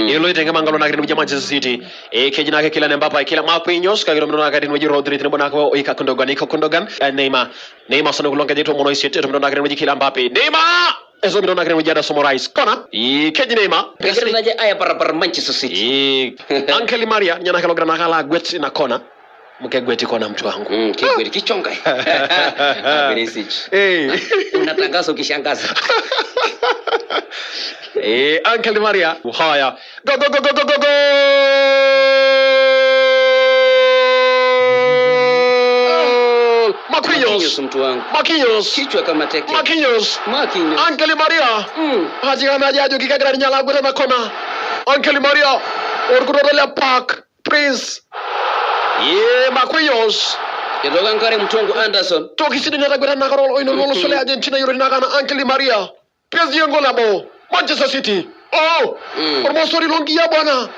Eloito enkima nkalo naake tinewueji Manchester City. Keji naake Kylian Mbappe, Kylian Marquinhos, kake etomito naake tinewueji Rodri tenebo naake o Ilkay Gundogan, Ilkay Gundogan, Neymar. Neymar osanduk loonkejek 18 etomito naake tinewueji Kylian Mbappe. Neymar! Etomito naake tinewueji Ederson Moraes. Kona. Keji Neymar. Kegira naje ayaparapar Manchester City. Angel Di Maria ninye naake logira naake alo agwet ina kona. Mkegweti kona mtu wangu. Kegwet kichonga. Perisic. Unatangaza ukishangaza. Angel Di Maria. Haya. Go go go go go go go. Marquinhos. Marquinhos mtu wangu. Marquinhos. Kichwa kama teke. Marquinhos. Marquinhos. Angel Di Maria. Haji kama ajo kikegira ninye alo agwet ena kona. Angel Di Maria. Orkutoto le Park Prince. Marquinhos. Etooko enkare mtu wangu Anderson. Toki sidai natagweta nakara oinoto olosho le Argentina yioloti naake anaa Angel Di Maria. PSG engol nabo. Manchester City. Oh! Ormosori lonkiyia bwana.